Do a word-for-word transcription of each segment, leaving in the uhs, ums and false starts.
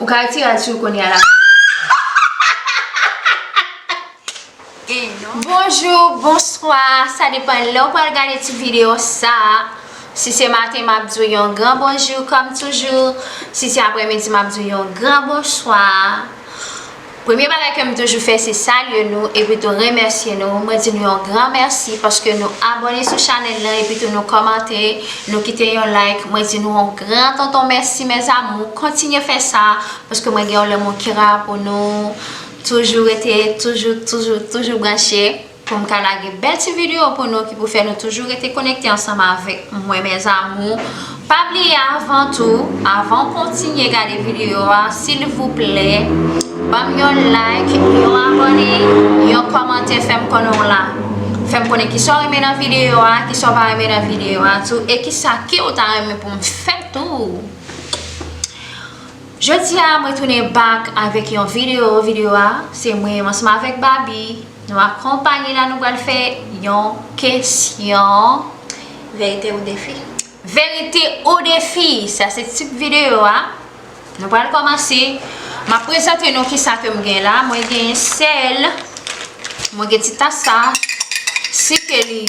Ou ka retire l sou kounye a la. Bonjou, bonswa, sa depann lè w pral gade ti videyo sa. Si se maten, m ap di w yon gran bonjou, kòm toujou. Si se aprèmidi, m ap di w yon gran bonswa. Premye bagay ke m toujou fè, se salye nou, epi tou remèsye nou. Mwen di nou yon gran mèsi paske nou abòne sou chanèl lan, epi tou nou kòmante, nou kite yon like. Mwen di nou yon gran tonton mèsi, mes amours. Kontinye fè sa, paske mwen gen yon lanmou ki ra pou nou. Toujou rete, toujou, toujou, toujou branche pou m ka lage bèl ti videyo pou nou ki pou fè nou toujou rete konekte ansanm avèk mwen, mes amours. Pa bliye avan tou, avan w kontinye gade videyo a, silvouplè, ban m yon like, yon abòne, yon kòmantè, fè m konnen w la. Fè m konnen kisa w renmen nan videyo a, kisa w pa renmen nan videyo a tou, e kisa ke w ta renmen pou m fè tou. Jodi a, mwen tounen back avèk yon videyo. Videyo a, se mwen menm ansanm avèk Babi. Nou akonpanye la, nou pral fè yon kesyon. Verite ou defi? Verite ou defi? Sa se tit videyo a. Nou pral kòmanse. M ap prezante nou kisa ke m gen la. Mwen gen sèl. Mwen gen ti tas sa. Si ke li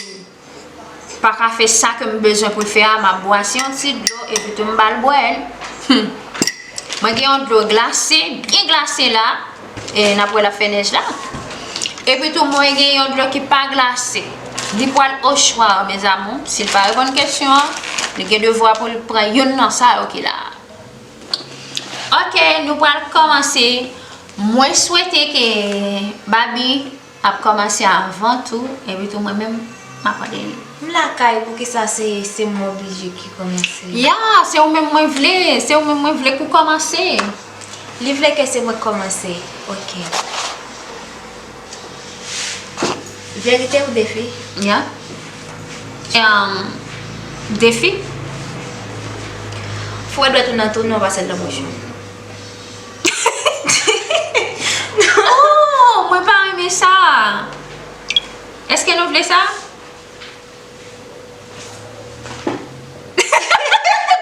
pa ka fè sa ke m bezwen pou l fè a, m ap bwase yon ti dlo epi tou m ba l bwè l. Hmm. Mwen gen yon dlo glase, byen glase la. E n ap wè l ap fè nèj la. Epi tou mwen gen yon dlo ki pa glase. Li pral o chwa, mes amours. Si l pa reponn kesyon an, li gen devwa pou l pran youn nan sa yo ki la. Ok, nou pral kòmanse. Mwen swete ke Babi ap kòmanse avan tou, epi tou mwen menm, m ap mande li. M lakay, poukisa se, se mwen oblije ki kòmanse? Ya, se ou menm mwen vle, se ou menm mwen vle pou kòmanse. Li vle ke se mwen k kòmanse. Ok. Verite ou defi? Ya. Em, defi? Foure dwèt ou nan twou, non, pase l nan bouch ou. Oh, mwen pa renmen sa. Èske nou vle sa?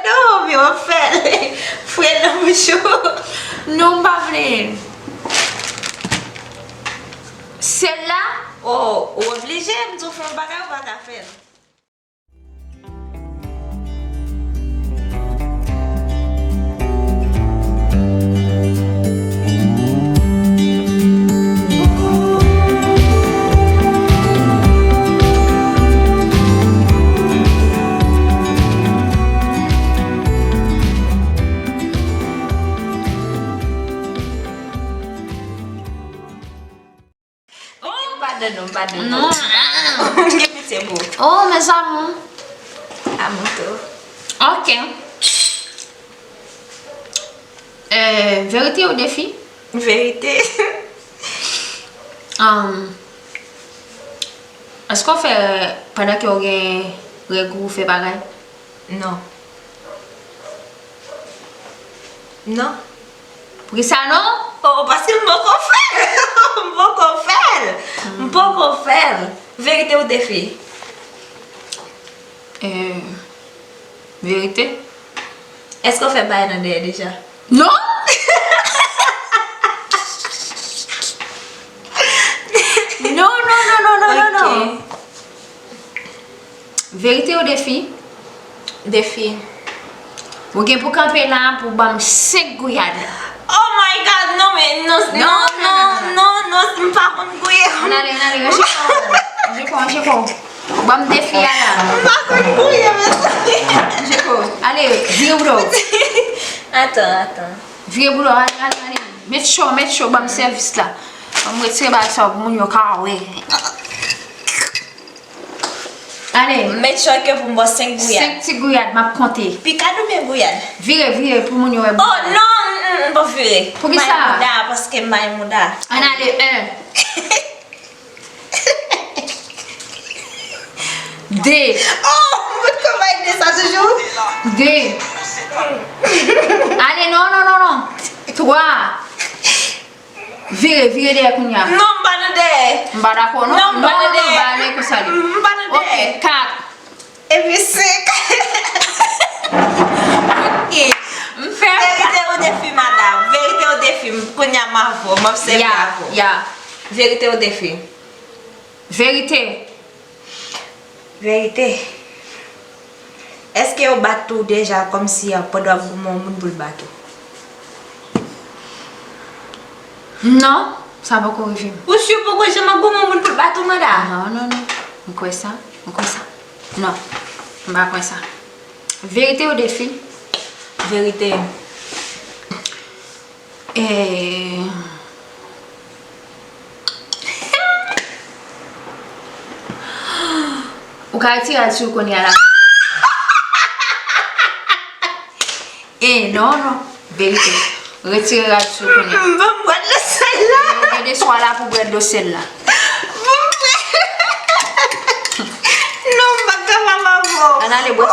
Non, men w ap fè l. Foure l nan bouch ou. Non, m pa vle. Sèl la? Oh, ou oblije, m di w fè yon bagay, ou pa ka fè l. Oh, m padone w, m padone w. Non, ah. M gen pitye pou ou. Oh, mes amours. Amour tou. Ok. Euh, verite ou defi? Verite. Um, èske w fè, pandan ke w gen règ ou, ou fè bagay? Non. Non. Poukisa non? Oh, paske m poko fè l. M poko fè l. M poko fè l. Verite ou defi? Euh, verite. Èske w fè bagay nan dèyè deja? Non! Non, non, non, non, non, non, non. Ok. Verite ou defi? Defi. Ou gen pou kanpe la pou ban m senk gouyad. Oh my God, non, men non, non, non, non, non, non, m pa konn gouye. Ann ale, ann ale, ranje kò w. Ranje kò w, ranje kò w. Ban m defi a la. M pa konn gouye, mezanmi. Ranje kò w. Ale, vire bouda w. Atan, atan. Vire bouda w, ale, ale, ale. Met cho, met cho, ban m sèvis la. Ban m retire bagay sa yo pou moun yo ka wè. Ale. Make sure ke pou m ba w senk gouyad. Senk ti gouyad, m ap konte. Pikad oubyen gouyad? Vire, vire, pou moun yo wè. Oh, non, mm, mm, m p ap vire. Poukisa? M bay mouda, paske m bay mouda. Ann ale, en. De. Oh, m potko bay de sa toujou? De. Ale, non, non, non, non. Twa. Vire, vire dèyè kounye a. Non, m pa nan dèyè. M pa dakò, non. Non, m pa nan dèyè. Non, non, non, ba men konsa li. M pa nan dèyè. Ok, kat. Epi senk. Ok. M fè. Verite ou defi, madanm? Verite. Kounye a m avè w, m ap sèvi avè w. Ya, ya. Verite ou defi? Verite. Verite. Èske yo bat ou deja kòmsi a pandan w ap goumen yon moun pou l bat ou? Non, sa poko rive m. Ou si w poko janm ap goumen yon moun pou l bat ou, Manda? Non, non, non. M kwè sa, m kwè sa. Non, m pa kwè sa. Verite ou defi? Verite. Eh. Ou ka retire rad sou ou kounye a la. Eh, non, non. Verite. Retire rad sou ou kounye a. M pa bwè dlo sèl la. Ou gen de swa la pou bwè dlo sèl la. Non, m pa kapab avè w. Ann ale bwè.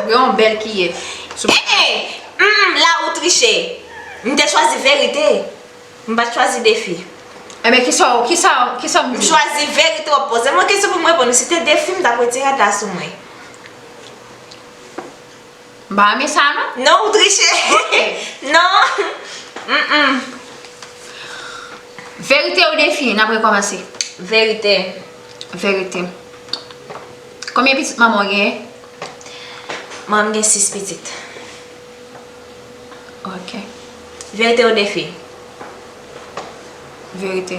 Bwè yon bèl kiyè. Eh, eh. Mm, mm, la ou triche. M te chwazi verite. M pa t chwazi defi. Ebyen, kisa, kisa, kisa m di? M chwazi verite, w ap poze mwen kesyon pou m reponn ou. Si te defi, m t ap retire rad la sou mwen. M pa renmen sa, non. Non, ou triche. Ok. Non. Mm, mm. Verite ou defi, n ap rekòmanse. Verite. Verite. Konbyen pitit manman w genyen? Manman m gen sis pitit. Ok. Verite ou defi? Verite.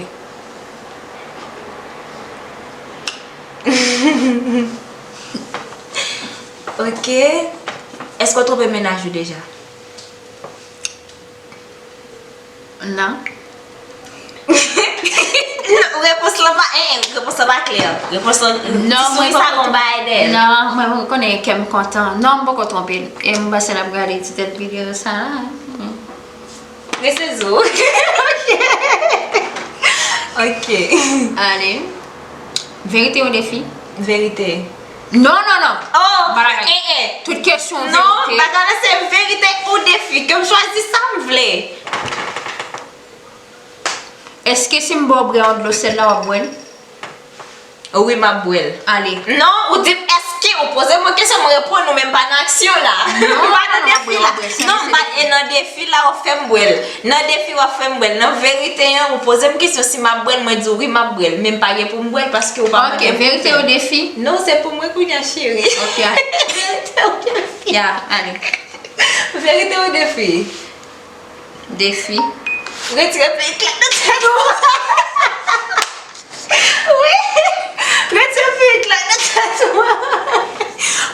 Ok. Èske w twonpe mennaj ou deja? Non. Non, repons lan pa, eh, eh, repons lan pa klè. Repons lan, non, ti souri sa gon bagay dèyè l. Non, mwen konnen kè m kontan. Non, m poko twonpe l. E m panse l ap gade ti tèt videyo sa la. Hmm. Rete sou. Ok. Ale. Verite ou defi? Verite. Non, non, non. Oh, m pa lakay. Eh, eh. Tout kesyon non, verite. Bagay la se verite ou defi. Ke m chwazi sa m vle. Èske si m ba w bwè yon dlo sèl la, w ap bwè l? Wi, m ap bwè l. Ale. Non, ou di m èske, ou poze mwen kesyon, m reponn ou, men m pa nan aksyon la. Non, m pa nan defi la. Non, m pa e nan defi la, w ap fè m bwè l. Nan defi, w ap fè m bwè l. Nan verite an, ou poze m kesyon si m ap bwè l, mwen di w wi, m ap bwè l. Men m pa gen pou m bwè l paske ou pa mande m pou m fè l. Ok, verite ou defi? Non, se pou mwen kounye a, cheri. Ok, ale. Verite ou defi? Ya, ale. Verite ou defi? Defi. Retire pèrik la nan tèt ou. Wi. Retire pèrik la nan tèt ou.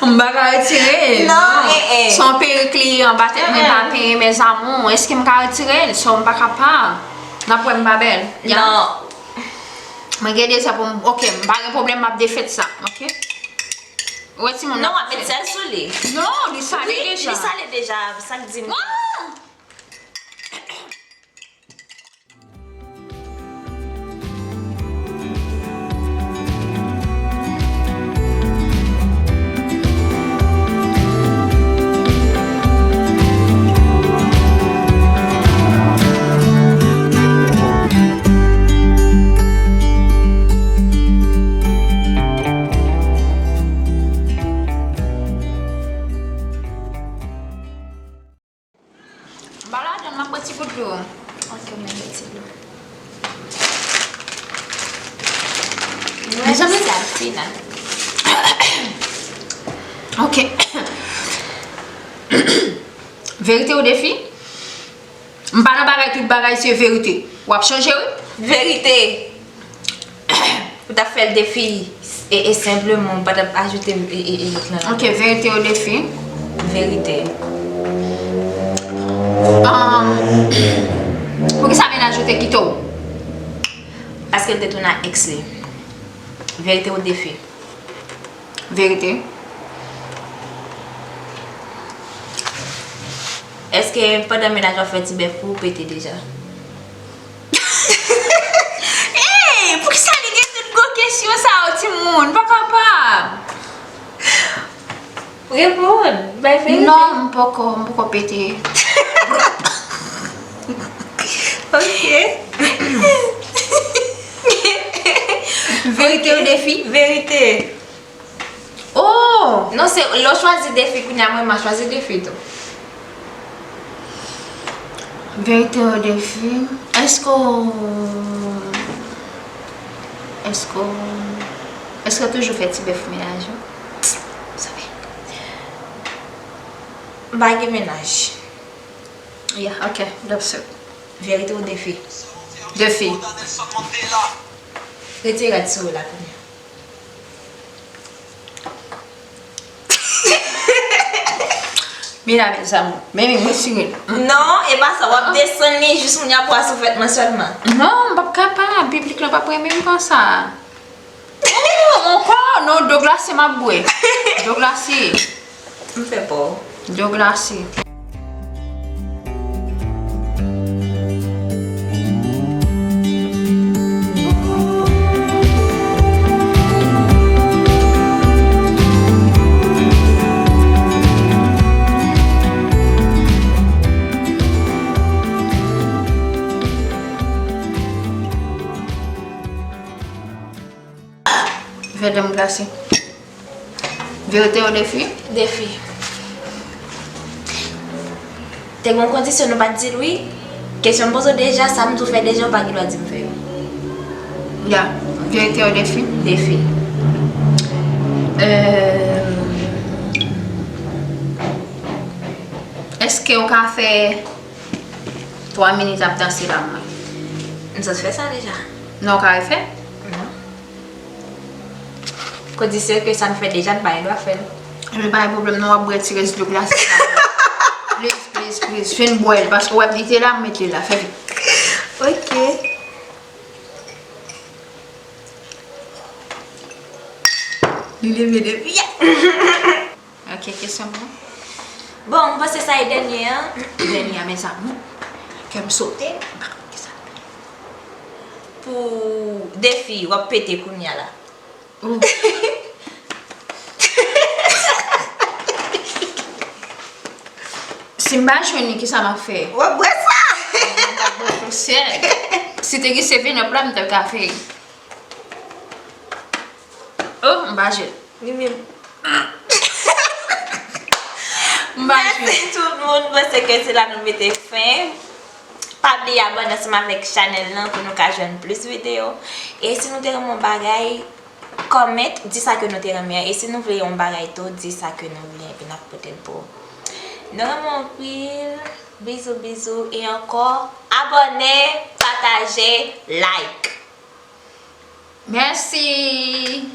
M pa ka retire l, non, non. Eh, eh. Se yon pèrik li anba tèt mwen, pa penyen, mes amours. Èske m ka retire l? So, m pa kapab. N ap wè m pa bèl. Ya. Non. Mwen gen deza pou m, ok, m pa gen pwoblèm, m ap defèt sa, ok? Wè timoun. Non, w ap met sèl sou li. Non, li sale deja. Wi, li sale deja, sa k di m. Ah! M pa ladan, m ap pran ti gout dlo. Ok, mwen mete dlo. Mezanmi, sa ap fini. Ok. Verite ou defi? M pa nan bagay, tout bagay se verite. W ap chanje, wi. Verite. Ou t ap fè l defi, e, e senpleman, ou pa t ap ajoute, e, e, e, lòt lan ladan. Ok, verite ou defi? Verite. Um, poukisa mennaj ou te kite w? Paske l te tounen ak ex li. Verite ou defi? Verite. Èske pandan mennaj w ap fè ti bèf pou ou pete deja? Ey, poukisa li gen tout gwo kesyon sa yo, timoun? M pa kapab. Reponn, bay verite. Non, m poko, m poko pete. Ok. Verite ou defi? Verite. Oh! Non, se lè w chwazi defi, kounye a mwen, m a chwazi defi tou. Verite ou defi? Èske w, èske w, èske w toujou fè ti bèf pou mennaj ou? M pa gen mennaj. Yeah, ok, that's it. Verite ou defi? Defi. Retire rad sou ou la kounye a. Mira, mes amours, men mwen sire. Non, e pa sa, w ap desann li jis moun y ap wè sou vètman sèlman. Non, m p ap kapab, piblik la p ap renmen m konsa. Oh, ankò, non, dlo glase m ap bwè. Dlo glase. M fè pa w. Dlo glase. Vè dan m glase. Verite ou defi? Defi. Te gen yon kondisyon nou pa t di l wi. Kesyon m poze w deja, sa m di w fè deja, ou pa gen dwa di m fè yo. Ya, verite ou defi? Defi. Euh, èske w ka fè twa minit ap danse la mwen? M sot fè sa deja. Non, w ka refè? Non. Kondisyon ke sa n fè deja, n pa gen dwa fè l. Ebyen, pa gen pwoblèm, non, w ap bwè ti rès dlo glase sa. Please, please, please, fin bwè l, paske w wè li te la, m met li la, fè vit. Ok. Li leve depi yè. Ok, kesyon pou mwen? Bon, m panse sa e dènye an. Dènye an, mes amours. Kè m sote, m pa konn kisa. Pou defi, w ap pete kounye a la. Oh. Si m pa jwenn li, kisa m ap fè? W ap bwè sa! M ap bwè pou sèl. Si te gen seven up la, m t ap ka fè. Oh, m pa jwenn. Li menm. M pa jwenn. Mèsi tout moun, mwen panse ke se la nou mete fen. Pa bliye abòne ansanm avèk chanèl lan pou nou ka jwenn plis videyo. E si nou te renmen yon bagay, comment, di sa ke nou te renmen an. E si nou vle yon bagay tou, di sa ke nou vle, epi n ap pote l pou ou. Nou renmen w anpil. Bizou, bizou. E ankò, abòne, pataje, like. Mèsi.